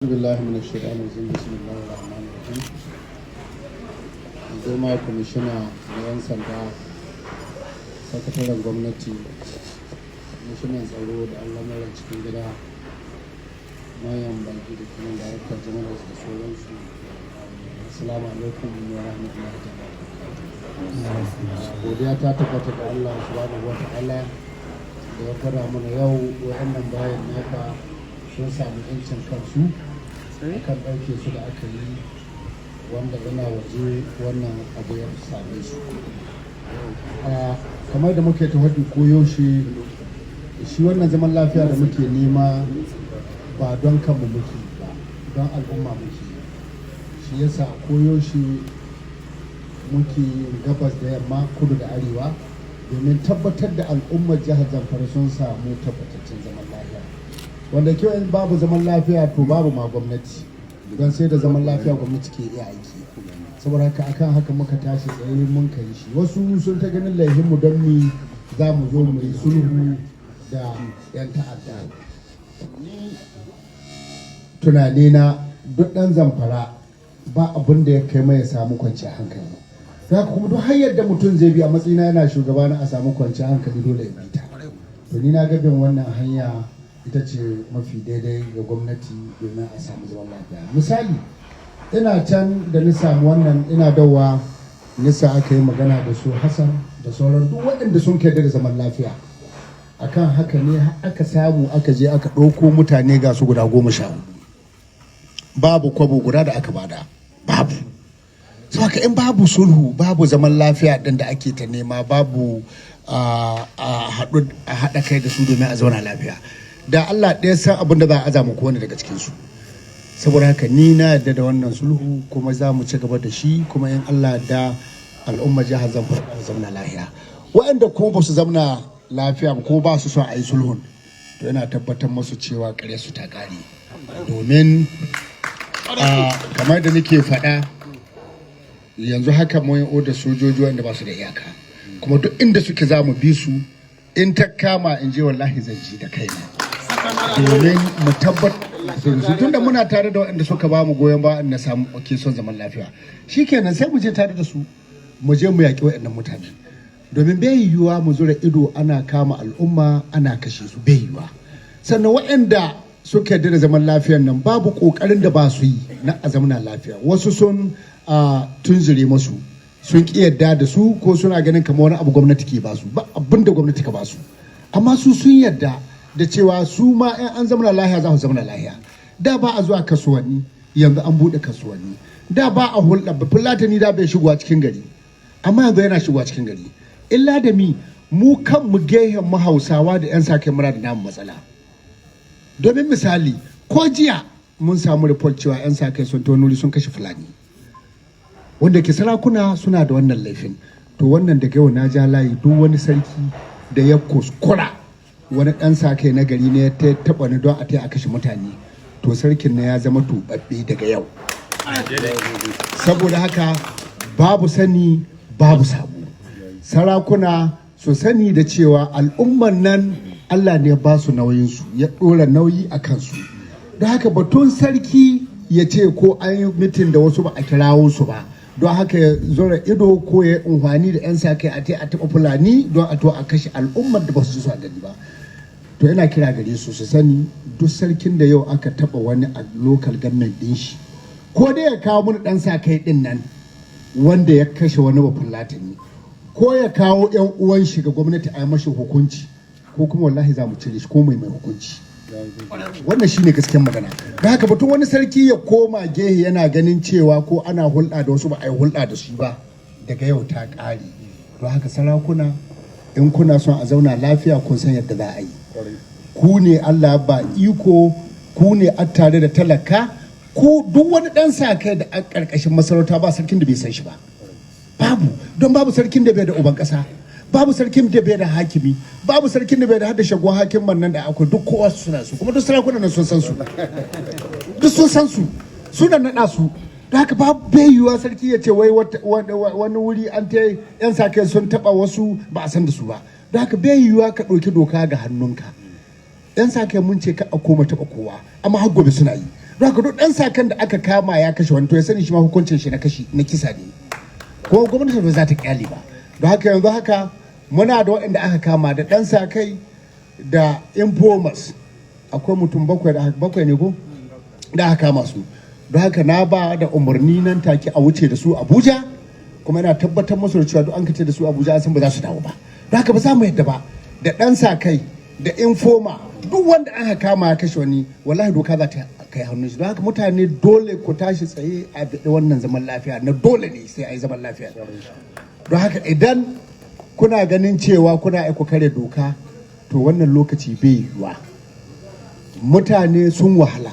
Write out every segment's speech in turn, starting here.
بالله من الشيطان الرجيم، بسم الله الرحمن الرحيم. Girma Kwamishina na 'Yan Sanda, Sakataren Gwamnati, Kwamishinan Tsaro da Al'amuran Cikin Gida, manyan baki da kuma Director Generals da sauransu, assalamu alaikum wa rahmatullahi ta'ala. Godiya ta tabbata ga Allah subhanahu wa ta'ala da ya gwada mana yau wa'annan bayan naka sun samu 'yancin kansu akan ɗauke su da aka yi, wanda yana waje wannan abu ya same su. Kamar da muke ta faɗi koyaushe, shi wannan zaman lafiya da muke nema ba don kanmu muke ba, don al'umma muke. Shi yasa koyaushe muke yin gabas da yamma, kudu da arewa, domin tabbatar da al'ummar jihar Zamfara sun samu tabbataccen zaman lafiya. Wanda kyau, in babu zaman lafiya to babu ma gwamnati, don sai da zaman lafiya gwamnati ke iya aiki. Saboda haka, akan haka muka tashi tsaye mun kai shi. Wasu sun ta ganin laihinmu, don mi za mu zo mu yi sulhu da 'yan ta'adda? Ni tunanina, duk ɗan Zamfara ba abin da ya kai mai ya samu kwanciyar hankali. Haka kuma duk hanyar da mutum zai bi a matsayina yana shugaba na a samu kwanciyar hankali, dole ya bi ta. To ni na ga bin wannan hanya ita ce mafi daidai ga gwamnati domin a samu zaman lafiya. Misali, ina can da ni samu wannan, ina dawa nisa aka yi magana da su Hassan da sauran duk waɗanda sun kai da zaman lafiya. Akan haka ne aka samu aka je aka ɗauko mutane, ga su guda 14, babu kwabo guda da aka bada, babu. Haka in babu sulhu, babu zaman lafiya ɗin da ake ta nema, babu a haɗa kai da su domin a zauna lafiya, da Allah ɗaya san abin da za a aza mu kowane daga cikinsu. Saboda haka ni na yarda da wannan sulhu, kuma za mu ci gaba da shi, kuma in Allah da al'umma jihar Zamfara za su zamna lafiya. Waɗanda kuma ba su zamna lafiya ba ko ba su son a yi sulhun, to yana tabbatar musu cewa ƙarya su ta ƙare, domin kamar da nake faɗa, yanzu haka mun yi odar sojoji wanda ba su da iyaka, kuma duk inda suke za mu bi su. In ta kama in je, wallahi zan ji da kaina, domin mu tabbatar su, tunda muna tare da waɗanda suka ba mu goyon ba na samu ke son zaman lafiya. Shikenan, sai mu je tare da su, mu je mu yaƙi waɗannan mutane, domin bai yiwuwa mu zura ido ana kama al'umma ana kashe su, bai yiwuwa. Sannan waɗanda suka yarda da zaman lafiyan nan, babu ƙoƙarin da ba su yi na a zamana lafiya. Wasu sun tunzure masu, sun ƙi yarda da su, ko suna ganin kamar wani abu gwamnati ke basu. Ba abin da gwamnati ka basu, amma su sun yarda da cewa su ma in an zamana lahiya za su zamana lahiya. Da ba a zuwa kasuwanni, yanzu an buɗe kasuwanni. Da ba a hulɗa, Fulatani da bai shigowa cikin gari, amma yanzu yana shigowa cikin gari. Illa da mi mu kan mu gehen mu Hausawa da 'yan sa-kai muna da namu matsala. Domin misali, ko jiya mun samu report cewa 'yan sa-kai sun wuri sun kashe Fulani, wanda ke sarakuna suna da wannan laifin. To wannan daga yau na ja layi, duk wani sarki da ya kuskura wani ɗan sa kai na gari ne ya taɓa ni don a a kashe mutane, to sarkin na ya zama tuɓaɓɓe daga yau. Saboda haka babu sani babu sabo. Sarakuna su sani da cewa al'umman nan Allah ne ba su nauyinsu, ya ɗora nauyi a kansu. Don haka batun sarki ya ce ko an yi meeting da wasu ba a kirawo su ba, don haka ya zura ido ko ya unhwani da 'yan sa kai a a taɓa Fulani don a to a kashe al'ummar da ba su ji su a gani ba, to ina kira gare su su sani, duk sarkin da yau aka taɓa wani a local government ɗin shi, ko dai ya kawo mana ɗan sa kai ɗin nan wanda ya kashe wani Bafulatani, ko ya kawo 'yan uwan shi ga gwamnati a yi mashi hukunci, ko kuma wallahi za mu cire shi ko mai hukunci. Wannan shine gaskiyar magana. Da haka batun wani sarki ya koma gehe yana ganin cewa ko ana hulɗa da wasu ba a yi hulɗa da su ba, daga yau ta ƙare. Don haka sarakuna, in kuna son a zauna lafiya, kun san yadda za a yi. Ku ne Allah ba iko, ku ne a tare da talaka. Ku duk wani ɗan sa kai da a ƙarƙashin masarauta, ba sarkin da bai san shi ba, babu. Don babu sarkin da bai da uban ƙasa, babu sarkin da bai da hakimi, babu sarkin da bai da hada shagon hakiman nan da akwai. Duk kowa suna su, kuma duk sarakunan nan sun san su, duk sun san su, suna naɗa su. Da haka ba bai yiwuwa sarki ya ce wai wani wuri an ta yan sa kai sun taba wasu, ba a san da su ba. Da haka bai yiwuwa ka ɗauki doka ga hannunka. Yan sa kai mun ce ka a koma taɓa kowa, amma har gobe suna yi. Don haka duk ɗan sakan da aka kama ya kashe wani, to ya sani shi ma hukuncin shi na kashi na kisa ne, ko gwamnati ba za ta kyale ba. Don haka yanzu haka muna da waɗanda aka kama da ɗan sa kai da informers. Akwai mutum bakwai da bakwai ne ko da aka kama su. Don haka na ba da umarni nan take a wuce da su Abuja, kuma ina tabbatar musu da cewa duk an kace da su Abuja, an san ba za su dawo ba. Don haka ba za mu yadda ba, da ɗan sa kai da informer, duk wanda aka kama ya kashe wani, wallahi doka za ta kai hannun shi. Don haka mutane dole ku tashi tsaye a biɗi wannan zaman lafiya na dole ne sai a yi zaman lafiya. Don haka idan kuna ganin cewa kuna aiko kare doka, to wannan lokaci bai yiwuwa. Mutane sun wahala,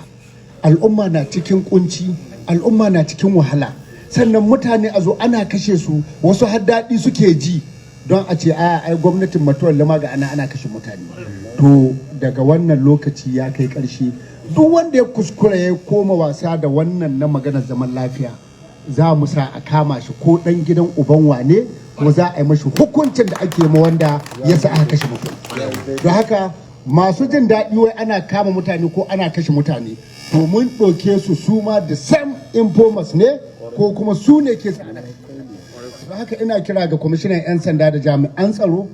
al'umma na cikin kunci, al'umma na cikin wahala, sannan mutane a zo ana kashe su, wasu har daɗi suke ji don a ce a ai gwamnatin Matawalle ma ga ana kashe mutane. To daga wannan lokaci ya kai ƙarshe. Duk wanda ya kuskura ya koma wasa da wannan na maganar zaman lafiya, za mu sa a kama shi, ko ɗan gidan uban wane, kuma za a yi mashi hukuncin da ake ma wanda ya sa aka kashe mutum. Don haka masu jin daɗi wai ana kama mutane ko ana kashe mutane, to mun ɗauke su su ma the same informers ne, ko kuma su ne ke sa ana. Don haka ina kira ga kwamishinan 'yan sanda da jami'an tsaro,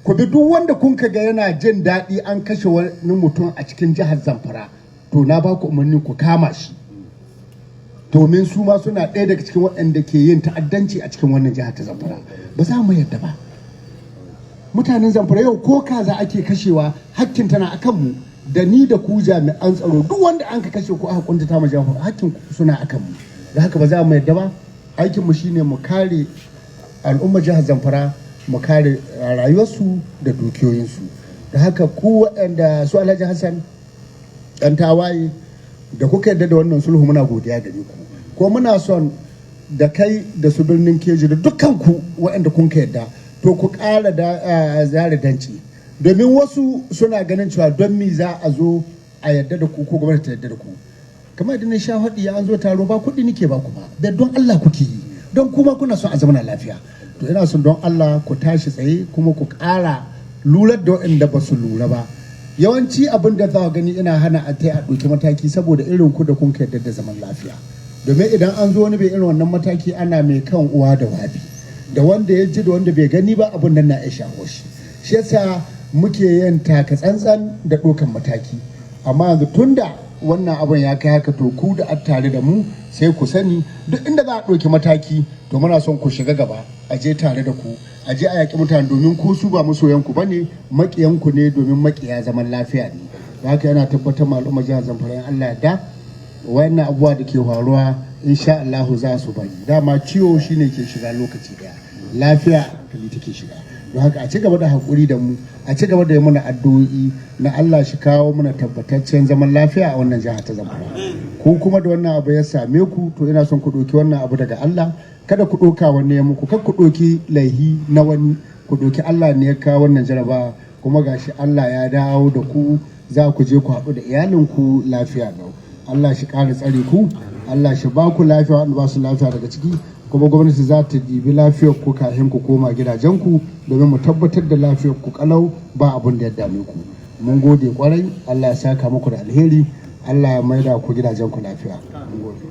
ku bi duk wanda kun ga yana jin daɗi an kashe wani mutum a cikin jihar Zamfara, to na ba ku umarni ku kama shi, domin su ma suna ɗaya daga cikin waɗanda ke yin ta'addanci a cikin wannan jihar ta Zamfara. Ba za mu yarda ba. Mutanen Zamfara, yau ko kaza ake kashewa, hakkin tana akan mu, da ni da ku jami'an tsaro. Duk wanda an ka kashe ko aka kuntata ma jami'an, hakkin suna akan mu. Da haka ba za mu yarda ba. Aikin mu shine mu kare al'ummar jihar Zamfara, mu kare rayuwarsu da dukiyoyinsu. Da haka ku waɗanda su Alhaji Hassan ɗan tawaye da kuka yarda da wannan sulhu, muna godiya gare ku. Ko muna son da kai da su Birnin Keji da dukkan ku waɗanda kun ka yarda, to ku ƙara da zare danci, domin wasu suna ganin cewa don mi za a zo a yarda da ku, ko gwamnati ta yarda da ku? Kamar idan na sha faɗi, an zo taro, ba kuɗi nake ba ku ba, da don Allah kuke yi, don kuma kuna son a zauna lafiya. To ina son don Allah ku tashi tsaye kuma ku ƙara lurar da waɗanda ba su lura ba. Yawanci abin da za gani ina hana a tai a ɗauki mataki saboda irin ku da kun ka yarda da zaman lafiya, domin idan an zo wani bai irin wannan mataki, ana mai kan uwa da wabi, da wanda ya ji da wanda bai gani ba, abin nan na iya shaho shi. Shi yasa muke yin taka tsantsan da ɗaukan mataki. Amma yanzu tunda wannan abin ya kai haka, to ku da a tare da mu sai ku sani, duk inda za a ɗauki mataki, to muna son ku shiga gaba, a je tare da ku, a je a yaƙi mutane, domin ko su ba masoyanku ba ne, maƙiyanku ne, domin maƙiya zaman lafiya ne. Da haka yana tabbatar ma al'umma jihar Zamfara, in Allah yarda, wayannan abubuwa da ke faruwa, insha Allahu za su bari. Dama ciwo shine ke shiga lokaci daya, lafiya hankali take shiga. Don haka a ci gaba da haƙuri da mu, a ci gaba da yi mana addu'o'i na Allah shi kawo mana tabbataccen zaman lafiya a wannan jiha ta Zamfara. Ku kuma da wannan abu ya same ku, to ina son ku ɗauki wannan abu daga Allah. Kada ku ɗauka wani ya muku, kar ku ɗauki laihi na wani, ku ɗauki Allah ne ya kawo wannan jaraba. Kuma gashi Allah ya dawo da ku, za ku je ku haɗu da iyalinku lafiya lau. Allah shi ƙara tsare ku, Allah shi ba ku lafiya, wanda ba su lafiya daga ciki kuma gwamnati za ta ɗibi lafiyar ku kafin ku koma gidajenku, domin mu tabbatar da lafiyar ku kalau, ba abin da ya dame ku. Mun gode kwarai. Allah ya saka muku da alheri, Allah ya maida ku gidajenku lafiya. Mun gode.